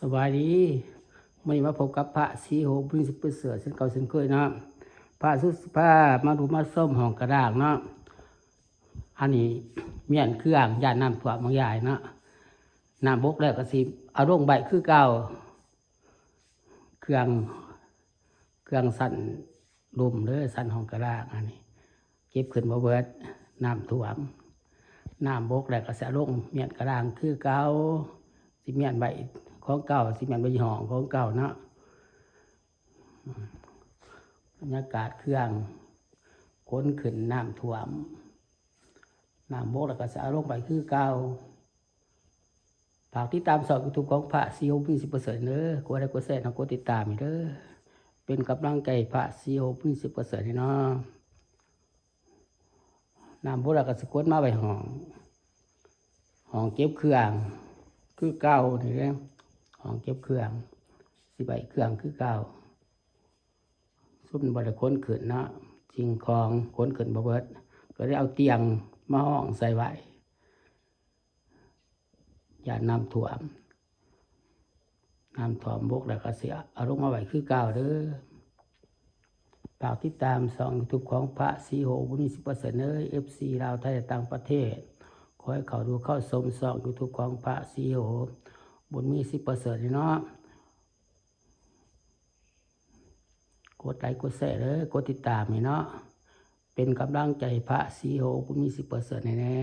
ສະບາຍດີ ມື້ນີ້ມາພົບກັບພະສີໂຫ ບຸນສິປະເສີດ ເຊັ່ນເກົ່າເຊັ່ນເຄີຍເນາະ. ພະສຸດ ພາມາດູມາຊົມຫ້ອງກະດາງເນາະ. ອັນນີ້ມ້ຽນເຄື່ອງ ຢ້ານນ້ຳຖ້ວມບາງຢ່າງເນາະ. ນ້ຳບົກແລ້ວກໍຊິເອົາລົງໄວ້ຄືເກົ່າ. ເຄື່ອງ ເຄື່ອງຊັ້ນລຸ່ມເດີ ຊັ້ນຫ້ອງກະດາງ ອັນນີ້ເກັບຂຶ້ນບໍ່ເບິດ ນ້ຳຖ້ວມ. ນ້ຳບົກແລ້ວກໍຊິເອົາລົງມ້ຽນກະດາງຄືເກົ່າ. ຊິມ້ຽນໄວ້ຂອງເກົ່າ ຊິມ້ຽນໄວ້ຫ້ອງຂອງເກົ່າເນາະ. ບັນຍາກາດເຄື່ອງຂົນຂຶ້ນນ້ຳຖ້ວມ. ນ້ຳບົກແລ້ວກໍຊິເອົາລົງໄປຄືເກົ່າ. ຝາກຕິດຕາມຊ່ອງຢູທູບຂອງພະສີໂຫ ບຸນສິປະເສີດເດີ. ກົດໄລກົດແຊ ແລະ ກົດຕິດຕາມໃຫ້ເດີ. ເປັນກຳລັງໃຈໃຫ້ພະສີໂຫ ບຸນສິປະເສີດແດ່ເນາະ. ນ້ຳບົກແລ້ວກໍຊິຂົນມາໄວ້ຫ້ອງ ຫ້ອງເກັບເຄື່ອງຄືເກົ່ານີ້ເດ້. ຫ້ອງເກັບເຄື່ອງ ຊິໄວ້ເຄື່ອງຄືເກົ່າ. ຊຸມບໍ່ໄດ້ຂົນຂຶ້ນເນາະ ສິ່ງຂອງຂົນຂຶ້ນບໍ່ເບິດ ກໍໄດ້ເອົາຕຽງມາຮອງໃສ່ໄວ້ ຢ້ານນ້ຳຖ້ວມ. ນ້ຳຖ້ວມບົກແລ້ວກໍຊິເອົາລົງມາໄວ້ຄືເກົ່າເດີ. ຝາກຕິດຕາມຊ່ອງຢູທູບຂອງພະສີໂຫ ບຸນມີສິບເປີເຊັນເດີ ເອັຟຊີ ລາວ ໄທ ແລະ ຕ່າງປະເທດ. ຂໍໃຫ້ເຂົ້າດູເຂົ້າຊົມຊ່ອງຢູທູບຂອງພະສີໂຫ ບຸນມີສິບເປີເຊັນນີ້ເນາະ. ກົດໄລກົດແຊເດີ ກົດຕິດຕາມໃຫ້ເນາະ ເປັນກຳລັງໃຈໃຫ້ພະສີໂຫ ບຸນມີສິບເປີເຊັນໃຫ້ແດ່.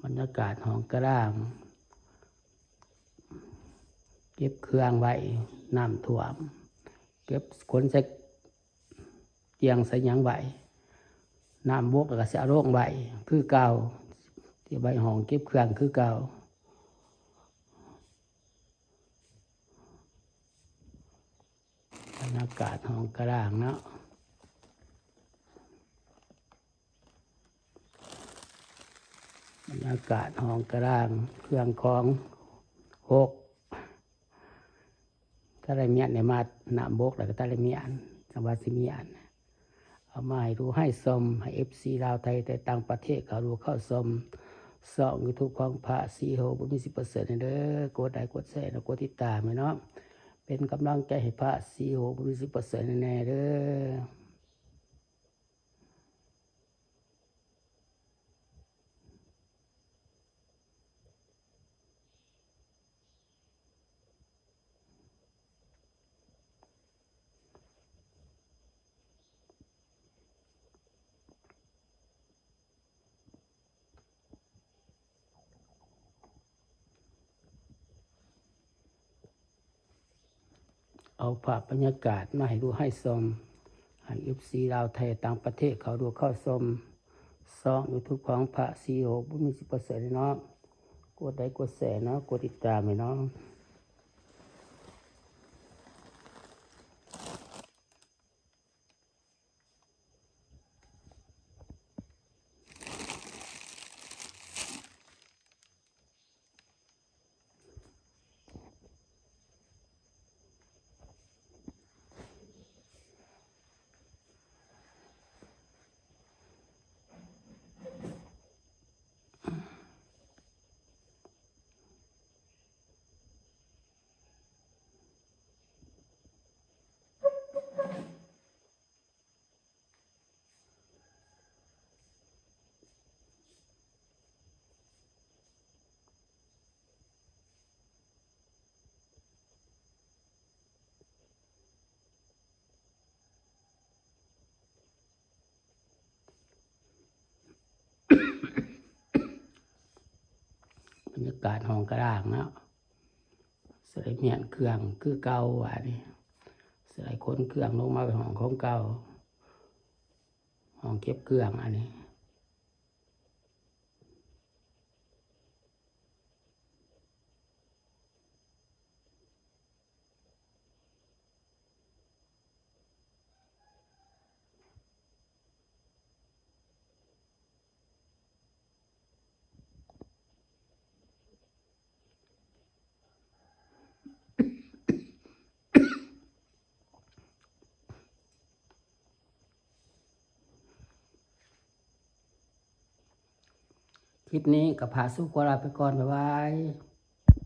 ບັນຍາກາດຫ້ອງກະດາງ ເກັບເຄື່ອງໄວ້ ນ້ຳຖ້ວມ ເກັບ ຂົນໃສ່ຕຽງໃສ່ຫຍັງໄວ້ ນ້ຳບົກແລ້ວກໍຊິເອົາລົງໄວ້ຄືເກົ່າ ຊິໄວ້ຫ້ອງເກັບເຄື່ອງຄືເກົ່າ. ບັນຍາກາດຫ້ອງກະດາງເນາະ ບັນຍາກາດຫ້ອງກະດາງ ເຄື່ອງຂອງຫົກ ຕະໄລມ້ຽນໄດ້ມາ ນ້ຳບົກແລ້ວກໍຕະໄລມ້ຽນ ຈັງຫວະຊິມ້ຽນ ເອົາມາໃຫ້ດູໃຫ້ຊົມ ໃຫ້ເອັຟຊີລາວໄທແຕ່ຕ່າງປະເທດເຂົ້າດູເຂົ້າຊົມຊ່ອງຢູທູບຂອງພະສີໂຫ ບຸນມີສິບເປີເຊັນເດີ. ກົດໄລກົດແຊ ແລະ ກົດຕິດຕາມໃຫ້ເນາະ ເປັນກຳລັງໃຈໃຫ້ພະສີໂຫ ບຸນມີສິບເປີເຊັນແດ່ເດີ. ເອົາພາບບັນຍາກາດມາໃຫ້ດູໃຫ້ຊົມ ໃຫ້ເອັຟຊີລາວໄທຕ່າງປະເທດເຂົ້າດູເຂົ້າຊົມຊ່ອງຢູທູບຂອງພະສີໂຫ ບຸນມີສິບເປີເຊັນເນາະ. ກົດໄລກົດແຊເນາະ ກົດຕິດຕາມໃຫ້ເນາະ. ບັນຍາກາດຫ້ອງກະດາງເນາະ ສະໄລມ້ຽນເຄື່ອງຄືເກົ່າ ບາດນີ້ສະໄລຂົນເຄື່ອງລົງມາໄວ້ຫ້ອງຂອງເກົ່າ ຫ້ອງເກັບເຄື່ອງອັນນີ້. ບັ ຄລິບນີ້ກໍພາສູ່ຂໍລາໄປກ່ອນ ບາຍບາຍ.